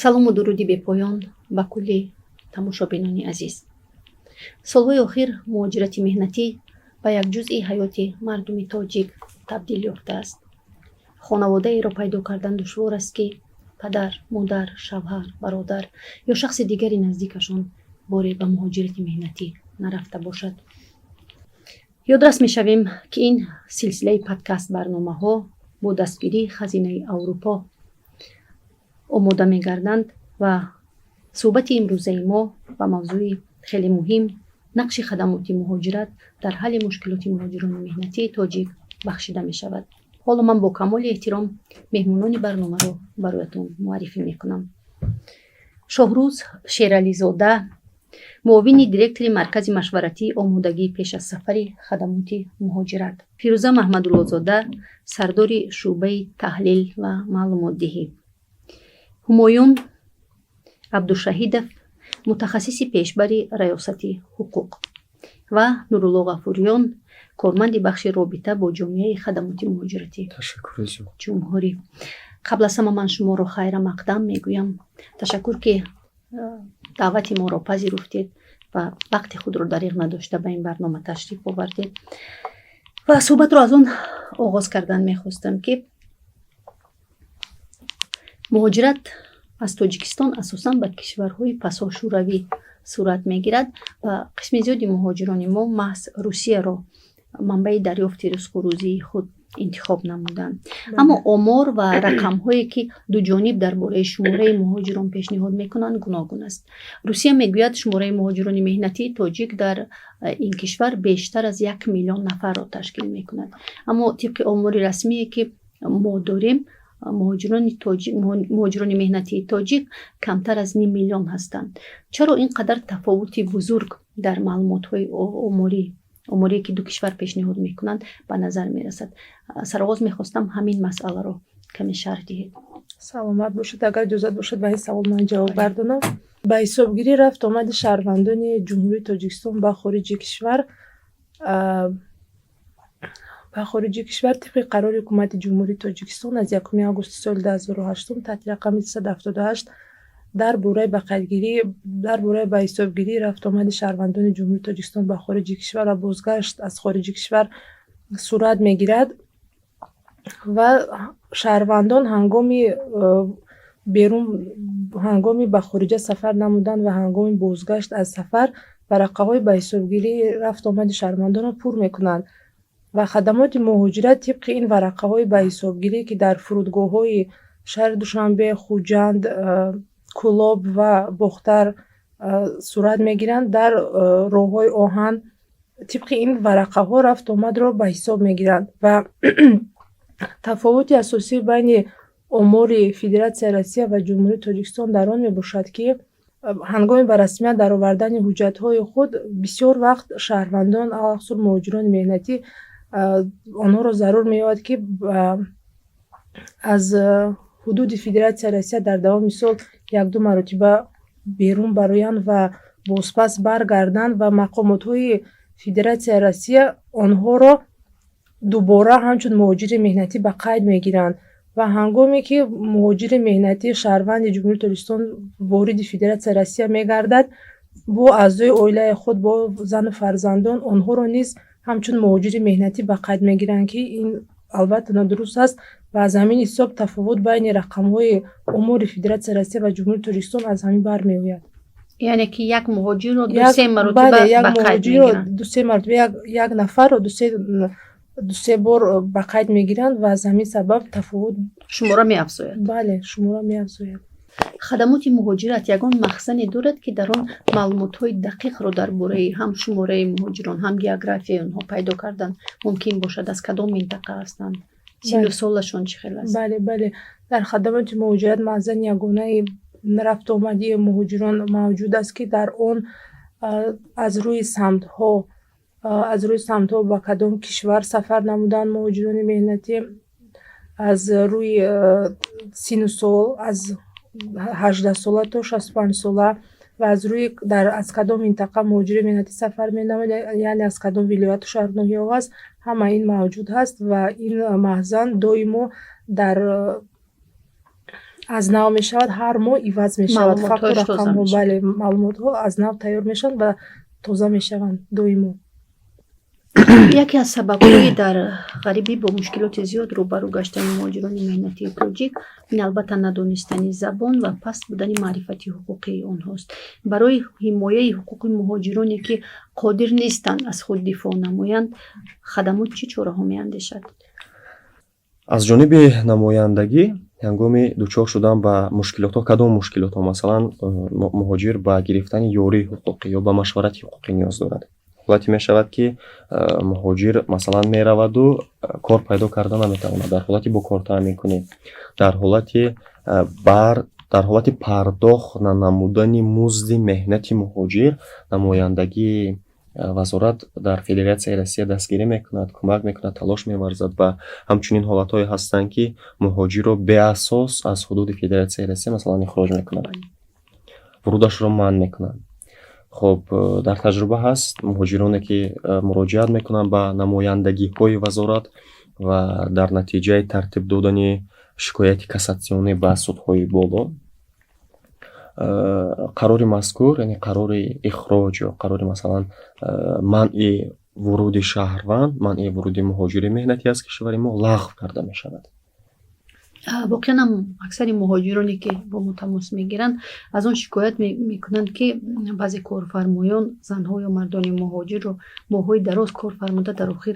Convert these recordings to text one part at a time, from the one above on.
Салому дуруди бепоён ба кулли тамошобинони азиз. Солҳои охир муҳоҷирати меҳнатӣ ба як ҷузъи ҳаёти мардуми тоҷик табдил ёфтааст. Хонаводаеро пайдо кардан душвор аст, ки падар, модар, шавҳар, бародар ё шахси дигари наздикашон боре ба муҳоҷирати меҳнатӣ нарафта бошад. Ёдрас мешавем, ки ин силсилаи подкаст барномаҳо бо дастгирии Хазинаи Аврупо омода мегарданд ва суҳбати имрӯзаи мо ба мавзӯи хеле муҳим, нақши хадамоти муҳоҷират дар ҳалли мушкилоти муҳоҷирони меҳнатии тоҷик бахшида мешавад. Ҳоло ман бо камоли эҳтиром меҳмонони барномаро бароятон муаррифӣ мекунам. Шоҳрӯз Шерализода, муовини директори Маркази машваратии омодагии пеш аз сафари хадамоти муҳоҷират, Фирӯза Маҳмадуллозода, сардори шӯъбаи таҳлил ва маълумотдиҳӣ, Ҳумоюн Абдушаҳидов, мутахассиси пешбари раёсати ҳуқуқ, ва Нурулло Ғафуриён, корманди бахши робита бо ҷомеаи хадамоти муҳоҷирати ҷумҳурӣ. Қабл аз ҳама ман шуморо хайрамақдам мегӯям. Ташаккур, ки даъвати моро пазируфтед ва вақти худро дариғ надошта ба ин барнома ташриф овардед. Ва суҳбатро аз он оғоз кардан мехостам, ки муҳоҷират аз Тоҷикистон асосан ба кишварҳои пасошӯравӣ сурат мегирад ва қисми зиёди муҳоҷирони мо маҳз Русияро манбаи дарёфти ризқу рӯзии худ интихоб намуданд. Аммо омор ва рақамҳое, ки дуҷониб дар бораи шумораи муҳоҷирон пешниҳод мекунанд, гуногун аст. Русия мегӯяд, шумораи муҳоҷирони меҳнатии тоҷик дар ин кишвар бештар аз 1 миллион нафарро ташкил мекунад. Аммо тибқи омори расмие, ки мо дорем, муҳоҷирони тоҷик, муҳоҷирони меҳнатии тоҷик камтар аз ним миллион ҳастанд. Чаро ин қадар тафовути бузург дар маълумотҳои оморие, ки ду кишвар пешниҳод мекунанд, ба назар мерасад? Сароғоз мехостам ҳамин масъаларо каме шарҳ диҳед. Саломат бошед. Агар иҷозат бошад, ба ин савол ман ҷавоб гардонам. Ба ҳисобгирӣ рафту омади шаҳрвандони Ҷумҳурии Тоҷикистон ба хориҷи кишвар тибқи қарори Ҳукумати Ҷумҳурии Тоҷикистон аз 1 августи соли 2008 таҳти рақами 378 дар бораи ба қайдгирӣ, дар бораи ба ҳисобгирии рафтуомади шаҳрвандони Ҷумҳурии Тоҷикистон ба хориҷи кишвар ва бозгашт аз хориҷи кишвар сурат мегирад ва шаҳрвандон ҳангоми берун, ҳангоми ба хориҷа сафар намудан ва ҳангоми бозгашт аз сафар варақаҳои ба ҳисобгирии рафтуомади шаҳрвандонро пур мекунанд ва хадамоти муҳоҷират тибқи ин варақаҳои ба ҳисобгирӣ, ки дар фурудгоҳҳои шаҳри Душанбе, Хуҷанд, Кӯлоб ва Бохтар сурат мегиранд, дар роҳҳои оҳан, тибқи ин варақаҳо рафтуомадро ба ҳисоб мегиранд. Ва тафовути асосӣ байни омори Федератсияи Россия ва Ҷумҳурии Тоҷикистон дар он мебошад, ки ҳангоми ба расмият даровардани ҳуҷҷатҳои худ бисёр вақт шаҳрвандон, алахусус муҳоҷирони меҳнатӣ, онҳоро зарур меояд, ки аз ҳудуди Федератсияи Россия дар давоми сол якду маротиба берун бароянд ва бозпас баргарданд ва мақомотҳои Федератсияи Россия онҳоро дубора ҳамчун муҳоҷири меҳнатӣ ба қайд мегиранд. Ва ҳангоме ки муҳоҷири меҳнатӣ, шаҳрванди Ҷумҳурии Тоҷикистон, вориди Федератсияи Россия мегардад, бо аъзои оилаи худ, бо зану фарзандон, онҳоро низ ҳамчун муҳоҷири меҳнатӣ ба қайд мегиранд, ки ин албатта нодуруст аст. Ва аз ҳамин ҳисоб тафовут байни рақамҳои омори Федератсияи Россия ва Ҷумҳурии Тоҷикистон аз ҳамин бармеояд. Яъне ки як муҳоҷирро дусе маротиба як муҳоҷирро дусе маротиба, як нафарро дусе бор ба қайд мегиранд ва аз ҳамин сабаб тафовут шумора меафзояд. Бале, шумора меафзояд. Хадамоти муҳоҷират ягон махзане дорад, ки дар он маълумотҳои дақиқро дар бораи ҳам шумораи муҳоҷирон, ҳам географияи онҳо пайдо кардан мумкин бошад? Аз кадом минтақа ҳастанд, сину солашон чӣ хел аст? Бале, дар хадамоти муҳоҷират махзани ягонаи рафтуомади муҳоҷирон мавҷуд аст, ки дар он аз рӯи самтҳо ба кадом кишвар сафар намуданд муҳоҷирони меҳнатӣ, аз рӯи сину сол, аз 18-сола то 65-сола, ва аз рӯи дар аз кадом минтақа муҳоҷири меҳнатӣ сафар менамояд, яъне аз кадом вилояту шаҳру ноҳияҳо аст, ҳама ин мавҷуд ҳаст. Ва ин маҳзан доимо дар Аз нав мешавад, ҳар моҳ иваз мешавад. Факту рақамҳо, бале, маълумотҳо аз нав тайёр мешаванд ва тоза мешаванд доимо. Яке аз сабабҳои дар ғарибӣ бо мушкилоти зиёд рӯбарӯ гаштани муҳоҷирони меҳнатии тоҷик ин, албатта, надонистани забон ва паст будани маърифати ҳуқуқии онҳост. Барои ҳимояи ҳуқуқи муҳоҷироне, ки қодир нестанд аз худ дифоъ намоянд, хадамот чӣ чораҳо меандешад? Аз ҷониби намояндагӣ ҳангоми дучор шудан ба мушкилотҳо, кадом мушкилотҳо, масалан, муҳоҷир ба гирифтани ёрии ҳуқуқӣ ё ба машварати ҳуқуқӣ ниёз дорад. Ҳолате мешавад, ки муҳоҷир, масалан, мераваду кор пайдо карда наметавонад. Дар ҳолати бо кор таъминкунӣ, дар ҳолати пардохт нанамудани музди меҳнати муҳоҷир намояндагии вазорат дар Федератсияи Россия дастгирӣ мекунад, кӯмак мекунад, талош меварзад. Ва ҳамчунин ҳолатҳое ҳастанд, ки муҳоҷирро беасос аз ҳудуди Федератсияи Россия, масалан, ихроҷ мекунанд, вурудашро манъ мекунанд. Хоб, дар таҷриба ҳаст муҳоҷироне, ки муроҷиат мекунанд ба намояндагиҳои вазорат ва дар натиҷаи тартиб додани шикояти кассатсионӣ ба судҳои боло қарори мазкур, яъне қарори ихроҷ ё қарори, масалан, манъи вуруди шаҳрванд, манъи вуруди муҳоҷири меҳнатӣ аз кишвари мо лағв карда мешавад. Воқеан ҳам, аксари муҳоҷироне, ки бо мо тамос мегиранд, аз он шикоят мекунанд, ки баъзе корфармоён занҳо ё мардони муҳоҷирро моҳҳои дароз кор фармуда, дар охир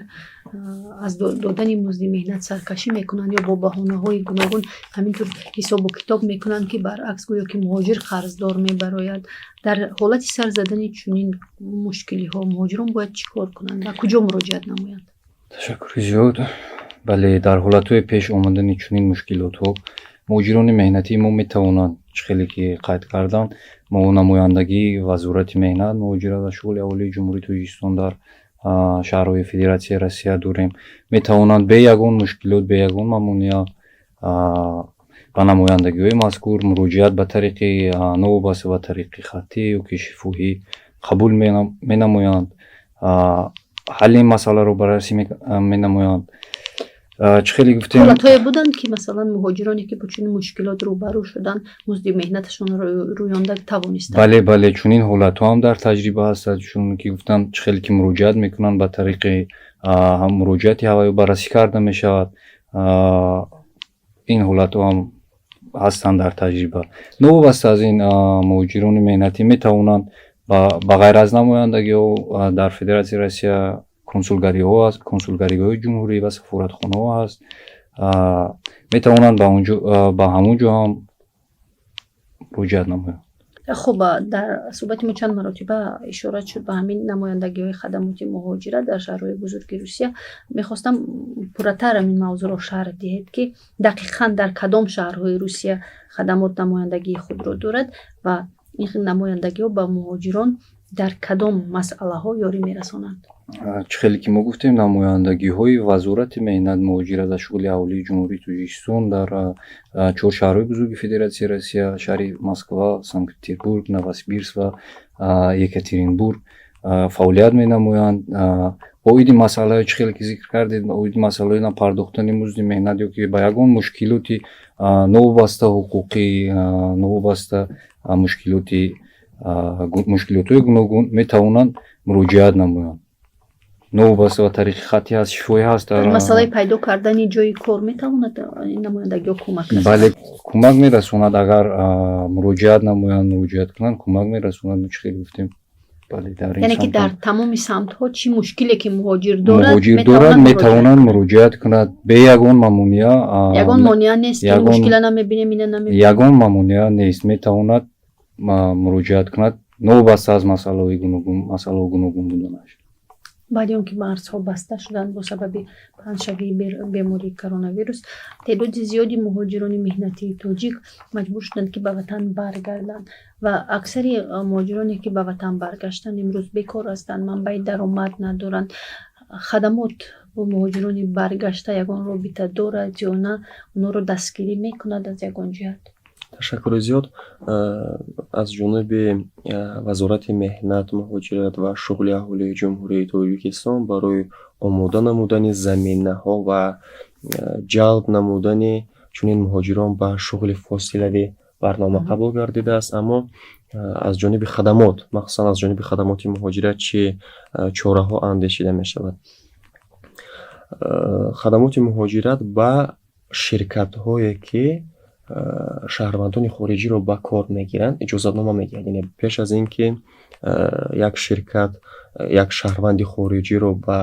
аз додани музди меҳнат саркашӣ мекунанд ё бо баҳонаҳои гуногун ҳамин тур ҳисобу китоб мекунанд, ки баръакс, гӯё ки муҳоҷир қарздор мебарояд. Дар ҳолати сар задани чунин мушкилиҳо муҳоҷирон бояд чӣ кор кунанд, ба куҷо муроҷиат намоянд? Ташаккури зиёд. Бале, дар ҳолатҳои пеш омадани чунин мушкилотҳо муҳоҷирони меҳнатии мо метавонанд, чӣ хеле ки қайд карданд, мо намояндагии Вазорати меҳнат, муҳоҷират ва шуғли аҳолии Ҷумҳурии Тоҷикистон дар шаҳрҳои Федератсияи Россия дорем. Метавонанд бе ягон мушкилот, бе ягон мамониа ба намояндагиҳои мазкур муроҷиат ба тариқи, новобаста ба тариқи хаттӣ ё ки шифоҳӣ қабул менамоянд, ҳалли ин масъаларо баррасӣ менамоянд. Чӣ хеле гуфтем, Ҳолатҳое буданд, ки, масалан, муҳоҷироне, ки бо чунин мушкилот рӯбарӯ шуданд, музди меҳнаташонро рӯёнда тавонистанд? Бале, чунин ҳолатҳо ҳам дар таҷриба ҳастад. Чун ки гуфтам, чӣ хеле ки муроҷиат мекунанд, ба тариқи муроҷиати ҳаваё баррасӣ карда мешавад. Ин ҳолатҳо ҳам ҳастанд дар таҷриба. Новобаста аз ин, муҳоҷирони меҳнатӣ метавонанд ба ғайр аз намояндагиҳо дар Федератсияи Россия консулгариҳо ҳаст, консулгариҳои ҷумҳурӣ ва сафоратхонаҳо ҳаст, метавонанд ба ҳамон ҷо ҳам муроҷиат намоянд. Хуб, дар суҳбати мо чанд маротиба ишора шуд ба ҳамин намояндагиҳои хадамоти муҳоҷират дар шаҳрҳои бузурги Русия. Мехостам пурратар ҳамин мавзӯъро шарҳ диҳед, ки дақиқан дар кадом шаҳрҳои Русия хадамот намояндагии худро дорад ва ин намояндагиҳо ба муҳоҷирон дар кадом масъалаҳо ёрӣ мерасонанд? Чӣ хеле ки мо гуфтем, намояндагиҳои Вазорати меҳнат, муҳоҷират ва шуғли аҳолии Ҷумҳурии Тоҷикистон дар чор шаҳрҳои бузурги Федератсияи Россия, шаҳри Москва, Санкт Петербург, Новосибирск ва Екатеринбург фаъолият менамоянд. Оиди масъалаҳое, чӣ хеле ки зикр кардед, оиди масъалаҳои напардохтани музди меҳнат ё ки ба ягон мушкилоти новобаста ҳуқуқӣ, новобаста мушкилотҳои гуногун метавонанд муроҷиат намоянд. Новобаста ба тариқи хаттӣ ҳаст, шифоҳӣ ҳаст. Дар масъалаи пайдо кардани ҷойи кор метавонад ин намояндагиҳо кӯмак расонад? Бале, кӯмак мерасонад. Агар муроҷиат намоянд, муроҷиат кунанд, кӯмак мерасонад. Чӣ хеле гуфтем, бале, дар ин Яъне ки самт дар тамоми самтҳо чӣ мушкиле ки муҳоҷир дорад, муҳоҷир дорад, метавонад муроҷиат метавонад муроҷиат кунад бе ягон мамониа. Ягон монеа нест, ки мушкила намебинем, ина намебинем? Ягон мамониа нест, метавонад муроҷиат кунад, новобаста аз масъалаҳои гуногун, масъалаҳо гуногун буданаш. Баъди он ки марзҳо баста шуданд бо сабаби паҳншавии бемории коронавирус, теъдоди зиёди муҳоҷирони меҳнатии тоҷик маҷбур шуданд, ки ба ватан баргарданд, ва аксари муҳоҷироне, ки ба ватан баргаштанд, имрӯз бекор ҳастанд, манбаи даромад надоранд. Хадамот бо муҳоҷирони баргашта ягон робита дорад ё на, онҳоро дастгирӣ мекунад аз ягон ҷиҳат? Ташаккури зиёд. Аз ҷониби Вазорати меҳнат, муҳоҷират ва шуғли аҳолии Ҷумҳурии Тоҷикистон барои омода намудани заминаҳо ва ҷалб намудани Чунин муҳоҷирон ба шуғли фосилавӣ барнома қабул гардидааст, аммо аз ҷониби хадамот, махсусан аз ҷониби хадамоти муҳоҷират, чӣ чораҳо андешида мешавад? Хадамоти муҳоҷират ба ширкатҳое, ки шаҳрвандони хориҷиро ба кор мегиранд, иҷозатнома медиҳад. Яъне пеш аз ин ки як ширкат як шаҳрванди хориҷиро ба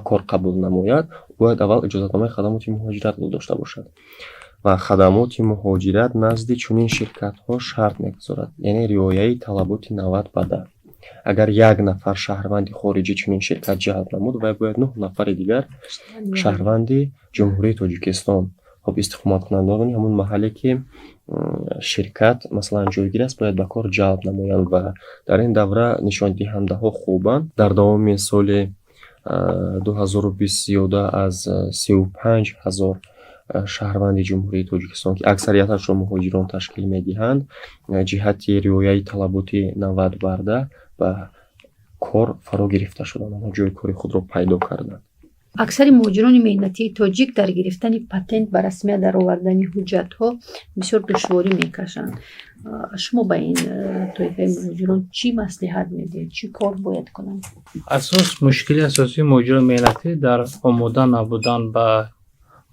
кор қабул намояд, бояд аввал иҷозатномаи хадамоти муҳоҷиратро дошта бошад. Ва хадамоти муҳоҷират назди чунин ширкатҳо шарт мегузорад, яъне риояи талаботи 90 ба 10. Агар як нафар шаҳрванди хориҷӣ чунин ширкат ҷалб намуд, вай бояд нӯҳ нафари дигар шаҳрванди Ҷумҳурии Тоҷикистон, хоб, истиқоматкунандагони ҳамон маҳалле, ки ширкат, масалан, ҷойгир аст, бояд ба кор ҷалб намоянд. Ва дар ин давра нишондиҳандаҳо хубанд. Дар давоми соли 2020 зиёда аз 35 000 шаҳрванди Ҷумҳурии Тоҷикистон, ки аксарияташро муҳоҷирон ташкил медиҳанд, ҷиҳати риояи талаботи 90 бар 10 ба кор фаро гирифта шуданд, онҳо ҷойи кори худро пайдо карданд. Аксари муҳоҷирони меҳнатии тоҷик дар гирифтани патент, ба расмият даровардани ҳуҷҷатҳо бисёр душворӣ мекашанд. Шумо ба ин тоифаи муҳоҷирон чӣ маслиҳат медиҳед? Чӣ кор бояд кунанд? Асос, мушкили асосии муҳоҷирони меҳнатӣ дар омода набудан ба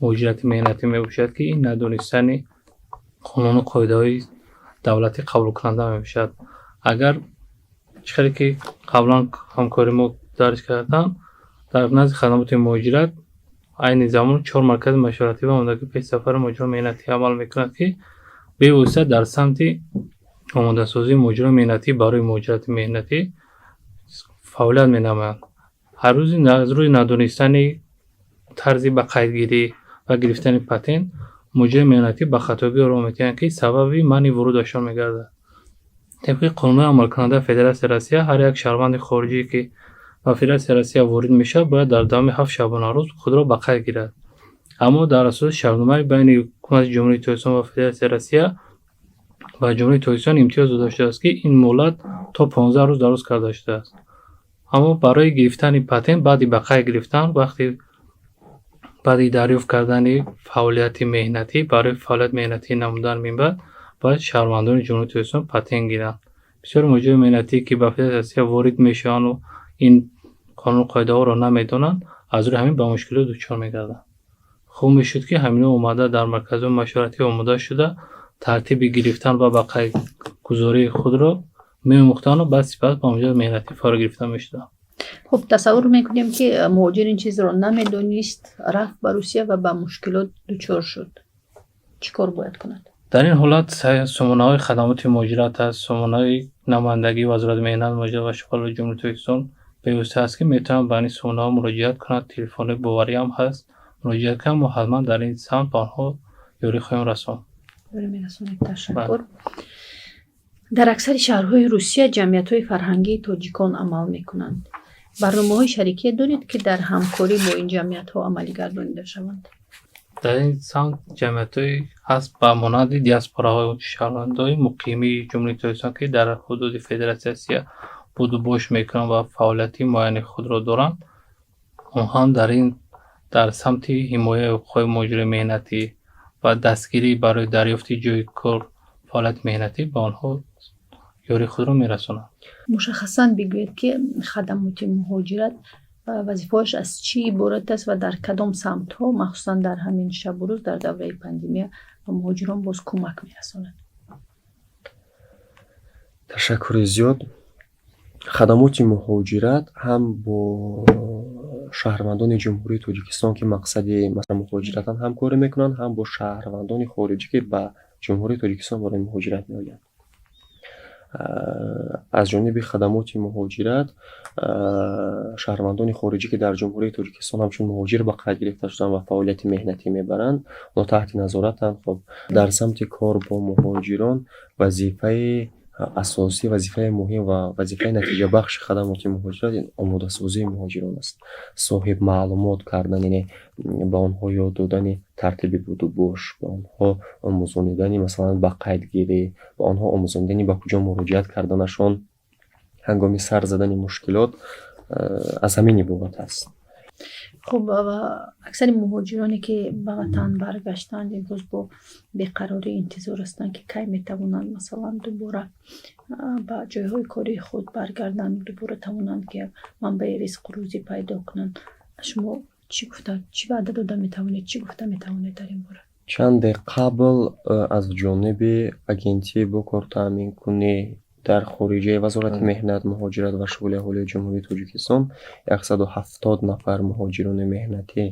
муҳоҷирати меҳнатӣ мебошад, ки ин надонистани қонуну қоидаҳои давлати қабулкунанда мебошад. Агар чӣ хеле ки қаблан ҳамкори мо дарҷ карданд, дар назди хадамоти муҳоҷират айни замон чор маркази машваратӣ ва омодагии пешсафари муҳоҷирони меҳнатӣ амал мекунад, ки бевосита дар самти омодасозии муҳоҷирони меҳнатӣ барои муҳоҷирати меҳнатӣ фаъолият менамоянд. Ҳар рӯзи аз рӯи надонистани тарзи ба қайдгирӣ ва гирифтани патент муҳоҷирони меҳнатӣ ба хатогӣ роҳ медиҳанд, ки сабаби манъи вурудашон мегардад. Тибқи қонунҳои амалкунандаи Федератсияи Россия, ҳар як шаҳрванди хориҷие, ки ба Федератсияи Россия ворид мешавад, бояд дар давоми 7 шабонарӯз худро ба қайд гирад. Аммо дар асоси шартномаи байни ҳукумати Ҷумҳурии Тоҷикистон ва Федератсияи Россия ба Ҷумҳурии Тоҷикистон имтиёз дода шудааст, ки ин муҳлат то 15 рӯз дароз карда шудааст. Аммо барои гирифтани патент баъди ба қайд гирифтан, вақти баъди дарёфт кардани фаъолияти меҳнатӣ, барои фаъолияти меҳнатӣ намудан минбаъд бояд шаҳрвандони Ҷумҳурии Тоҷикистон патент гиранд. Бисёри муҳоҷирони меҳнатӣ, ки ба Федератсияи Россия ворид мешаванду ин қонуну қоидаҳоро намедонанд, аз рӯи ҳамин ба мушкилот дучор мегарданд. Хуб мешуд, ки ҳаминҳо омада дар марказҳои машваратӣ омода шуда, тартиби гирифтан ва ба қайдгузории худро меомӯхтанду баъд сипас ба муҳоҷирати меҳнатӣ фаро гирифта мешуданд. Хуб, тасаввур мекунем, ки муҳоҷир ин чизро намедонист, рафт ба Русия ва ба мушкилот дучор шуд. Чӣ кор бояд кунад? Дар ин ҳолат сомонаҳои хадамоти муҳоҷират аст, сомонаҳои намояндагии Вазорати меҳнат, муҳоҷират ва шуғлҳои Ҷумҳурии Тоҷикистон бевосита аст, ки метавонанд ба ин сомонаҳо муроҷиат кунанд. Телефонҳои боварӣ ҳам ҳаст, муроҷиат кунанд, мо ҳатман дар ин самт ба онҳо ёрӣ хоҳем расонд. Ёрӣ мерасонед, ташаккур. Дар аксари шаҳрҳои Русия ҷамъиятҳои фарҳангии тоҷикон амал мекунанд. Барномаҳои шарикие доред, ки дар ҳамкорӣ бо ин ҷамъиятҳо амалӣ гардонида шаванд? Дар ин самт ҷамъиятҳое ҳаст, ба монанди диаспораҳои шаҳрвандои муқимии Ҷумҳурии Тоҷикистон, ки дар ҳудуди Федератсияи Россия будубош мекунанд ва фаъолияти муайяни худро доранд. Онҳо ҳам дар самти ҳимояи ҳуқуқҳои муҳоҷирони меҳнатӣ ва дастгирӣ барои дарёфти ҷойи кор, фаъолияти меҳнатӣ ба онҳо ёрии худро мерасонанд. Мушаххасан бигӯед, ки хадамоти муҳоҷират вазифаҳояш аз чӣ иборат аст ва дар кадом самтҳо, махсусан дар ҳамин шабу рӯз, дар давраи пандемия, ба муҳоҷирон боз кӯмак мерасонад? Ташаккури зиёд. Хадамоти муҳоҷират ҳам бо шаҳрвандони Ҷумҳурии Тоҷикистон, ки мақсади муҳоҷиратан, ҳамкорӣ мекунанд, ҳам бо шаҳрвандони хориҷӣ, ки ба Ҷумҳурии Тоҷикистон барои муҳоҷират меоянд. Аз ҷониби хадамоти муҳоҷират шаҳрвандони хориҷӣ, ки дар Ҷумҳурии Тоҷикистон ҳамчун муҳоҷир ба қайд гирифта шуданд ва фаъолияти меҳнатӣ мебаранд, онҳо таҳти назоратанд. Хоб, дар самти кор бо муҳоҷирон вазифаи асосӣ, вазифаи муҳим ва вазифаи натиҷабахши хадамоти муҳоҷират ин омодасозии муҳоҷирон аст, соҳибмаълумот кардан, яъне ба онҳо ёд додани тартиби будубош, ба онҳо омӯзонидани, масалан, ба қайдгирӣ, ба онҳо омӯзонидани ба куҷо муроҷиат карданашон ҳангоми сар задани мушкилот аз ҳамин иборат аст. Хуб, ва аксари муҳоҷироне, ки ба ватан баргаштанд, имрӯз бо беқарорӣ интизор ҳастанд, ки кай метавонанд, масалан, дубора ба ҷойҳои кории худ баргарданд, дубора тавонанд, ки як манбаи ризқу рӯзӣ пайдо кунанд. Шумо чӣ гуфта, чӣ ваъда дода метавонед, чӣ гуфта метавонед дар ин бора? Чанде қабл аз ҷониби Агентии бо кортаъминкунӣ дар хориҷаи Вазорати меҳнат, муҳоҷират ва шуғли аҳолии Ҷумҳурии Тоҷикистон 170 нафар муҳоҷирони меҳнатӣ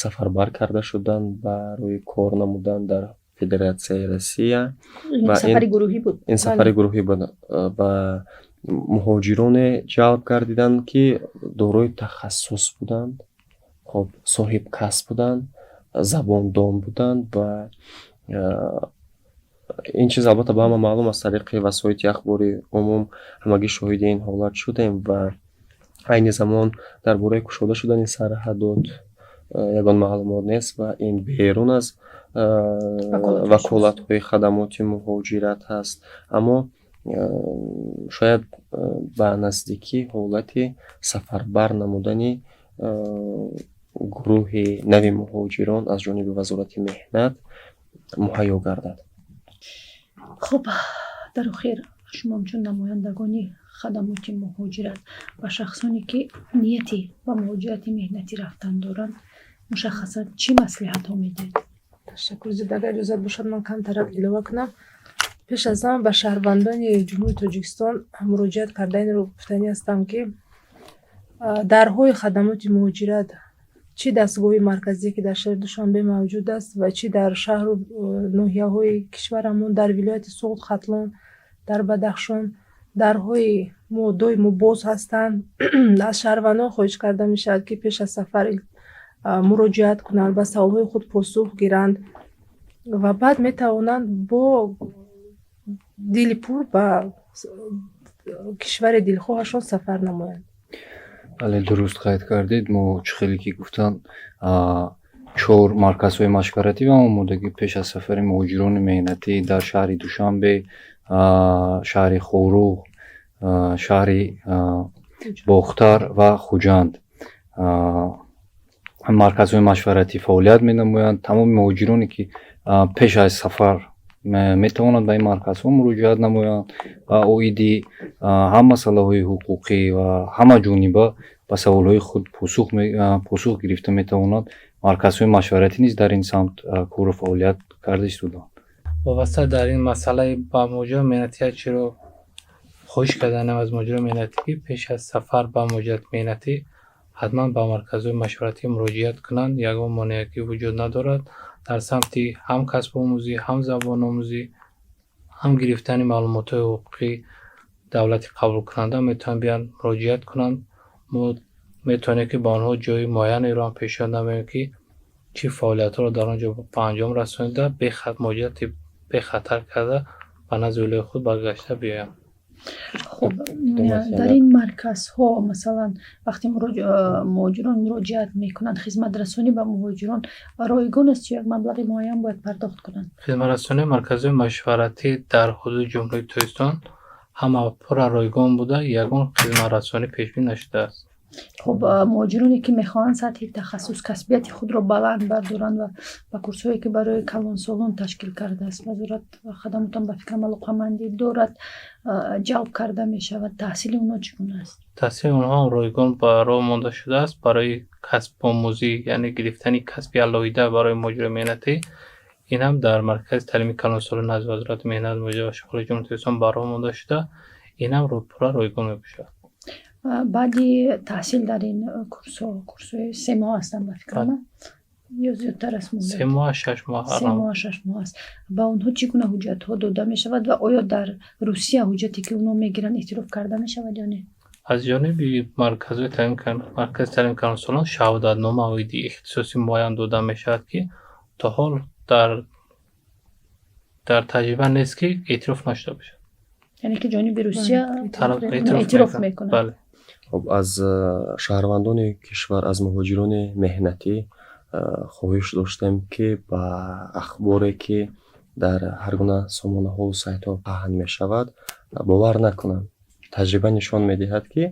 сафарбар карда шуданд барои кор намудан дар Федератсияи Россия. Ин сафари гурӯҳӣ буд? Ин сафари гурӯҳӣ буд ва муҳоҷироне ҷалб гардиданд, ки дорои тахассус буданд, хоб, соҳибкасб буданд, забондон буданд. Ва ин чиз, албатта, ба ҳама маълум, аз тариқи васоити ахбори умум ҳамагӣ шоҳиди ин ҳолат шудем. Ва айни замон дар бораи кушода шудани сарҳадот ягон маълумот нест ва ин берун аз ваколатҳои хадамоти муҳоҷират ҳаст, аммо шояд ба наздикӣ ҳолати сафарбар намудани гурӯҳи нави муҳоҷирон аз ҷониби Вазорати меҳнат муҳайё гардад. Хуб, дар охир шумо ҳамчун намояндагони хадамоти муҳоҷират ба шахсоне, ки нияти ба муҳоҷирати меҳнатӣ рафтан доранд, мушаххасан чӣ маслиҳатҳо медиҳед? Ташаккур зиёд. Агар иҷозат бошад, ман камтарак илова кунам. Пеш аз ҳама ба шаҳрвандони Ҷумҳурии Тоҷикистон муроҷиат карда инро гуфтанӣ ҳастам, ки дарҳои хадамоти муҳоҷират, чӣ дастгоҳи марказие, ки дар шаҳри Душанбе мавҷуд аст, ва чӣ дар шаҳру ноҳияҳои кишварамон, дар вилояти Суғд, Хатлон, дар Бадахшон, дарҳои мо доимо боз ҳастанд. Аз шаҳрвандон хоҳиш карда мешавад, ки пеш аз сафар муроҷиат кунанд, ба саволҳои худ посух гиранд ва баъд метавонанд бо дили пур ба кишвари дилхоҳашон сафар намоянд. Бале, дуруст қайд кардед. Мо, чӣ хеле ки гуфтанд, чор марказҳои машваратӣ ва омодагӣ пеш аз сафари муҳоҷирони меҳнатӣ дар шаҳри Душанбе, шаҳри Хоруғ, шаҳри Бохтар ва Хуҷанд марказҳои машваратӣ фаъолият менамоянд. Тамоми муҳоҷироне, ки пеш аз сафар метавонанд ба ин марказҳо муроҷиат намоянд ва оиди ҳам масъалаҳои ҳуқуқӣ ва ҳама ҷониба ба саволҳои худ посух гирифта метавонанд. Марказҳои машваратӣ низ дар ин самт кору фаъолият карда истодаанд. Вобаста дар ин масъалаи ба муҳоҷирони меҳнатӣ, як чиро хоҳиш карданем аз муҳоҷирони меҳнатӣ, ки пеш аз сафар ба муҳоҷирати меҳнатӣ ҳатман ба марказҳои машваратӣ муроҷиат кунанд. Ягон монеагӣ вуҷуд надорад дар самти ҳам касбомӯзӣ, ҳам забономӯзӣ, ҳам гирифтани маълумотҳои ҳуқуқии давлати қабулкунанда. Метавонанд биёянд, муроҷиат кунанд. Мо метавонем, ки ба онҳо ҷои муайянеро ҳам пешниҳод намоем, ки чӣ фаъолиятҳоро дар он ҷо ба анҷом расонида, муҳоҷирати бехатар карда, ба назди оилаи худ баргашта биёянд. Хуб, дар ин марказҳо, масалан, вақте муҳоҷирон муроҷиат мекунанд, хизматрасонӣ ба муҳоҷирон ройгон аст ё як маблағи муайян бояд пардохт кунанд? Хизматрасонии марказҳои машваратӣ дар ҳудуди Ҷумҳурии Тоҷикистон ҳама пурра ройгон буда, ягон хизматрасонӣ пешбинӣ нашудааст. Хуб, муҳоҷироне, ки мехоҳанд сатҳи тахассус, касбияти худро баланд бардоранд ва ба курсҳое, ки барои калонсолон ташкил кардааст вазорат ва хадамотам, ба фикрам, алоқамандӣ дорад, ҷалб карда мешавад, таҳсили онҳо чӣ гуна аст? Таҳсили онҳо ҳам ройгон ба роҳ монда шудааст. Барои касбомӯзӣ, яъне гирифтани касби алоҳида барои муҳоҷирони меҳнатӣ, ин ҳам дар маркази таълими калонсолон назди Вазорати меҳнат, муҳоҷират ва шуғли Ҷумҳурии Тоҷикистон ба роҳ монда шуда, ин ҳам пурра ройгон мебошад. Баъди таҳсил дар ин курсҳо, курсҳои 3 моҳ ҳастанд, ба фикрам, ё зиёдтар аст муддат? 3 моҳ, 6 моҳ. 3 моҳ, 6 моҳ аст. Ба онҳо чӣ гуна ҳуҷҷатҳо дода мешавад ва оё дар Русия ҳуҷҷате, ки онҳо мегиранд, эътироф карда мешавад ё не? Аз ҷониби марказҳои таълим, маркази таълими калонсолон шаҳодатнома оиди ихтисоси муайян дода мешавад, ки то ҳол дар таҷриба нест, ки эътироф нашуда бошад. Яъне ки ҷониби Русия эътироф мекунад? Бале. Хуб, аз шаҳрвандони кишвар, аз муҳоҷирони меҳнатӣ хоҳиш доштем, ки ба ахборе, ки дар ҳар гуна сомонаҳову сайтҳо паҳн мешавад, бовар накунанд. Таҷриба нишон медиҳад, ки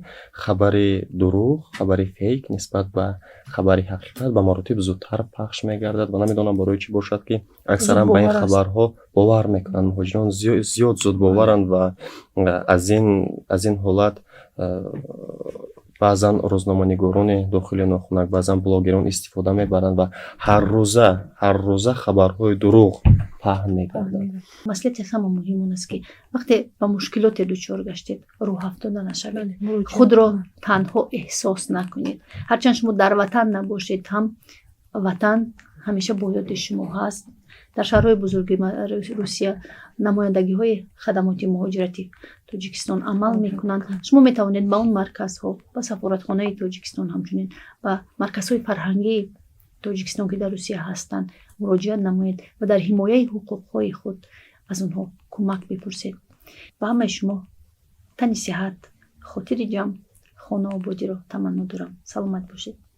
хабари дурӯғ, хабари фейк нисбат ба хабари ҳақиқат ба маротиб зудтар пахш мегардад ва намедонам, барои чӣ бошад, ки аксаран ба ин хабарҳо бовар мекунанд. Муҳоҷирон зиёд зудбоваранд ва аз ин ҳолат баъзан рӯзноманигорони дохили нохунак, баъзан блогерон истифода мебаранд ва ҳаррӯза хабарҳои дурӯғ паҳн мегарданд. Маслиҳати аз ҳама муҳим он аст, ки вақте ба мушкилоте дучор гаштед, рӯҳафтода нашавед, худро танҳо эҳсос накунед. Ҳарчанд шумо дар ватан набошед ҳам, ватан ҳамеша бо ёди шумо ҳаст. Дар шаҳрҳои бузурги Русия намояндагиҳои хадамоти муҳоҷирати Тоҷикистон амал мекунанд. Шумо метавонед ба он марказҳо, ба сафоратхонаи Тоҷикистон, ҳамчунин ба марказҳои фарҳангии Тоҷикистон, ки дар Русия ҳастанд, муроҷиат намоед ва дар ҳимояи ҳуқуқҳои худ аз онҳо кӯмак бипурсед. Ба ҳамаи шумо тани сиҳат, хотири ҷамъ, хонаободиро таманно дорам. Саломат бошед.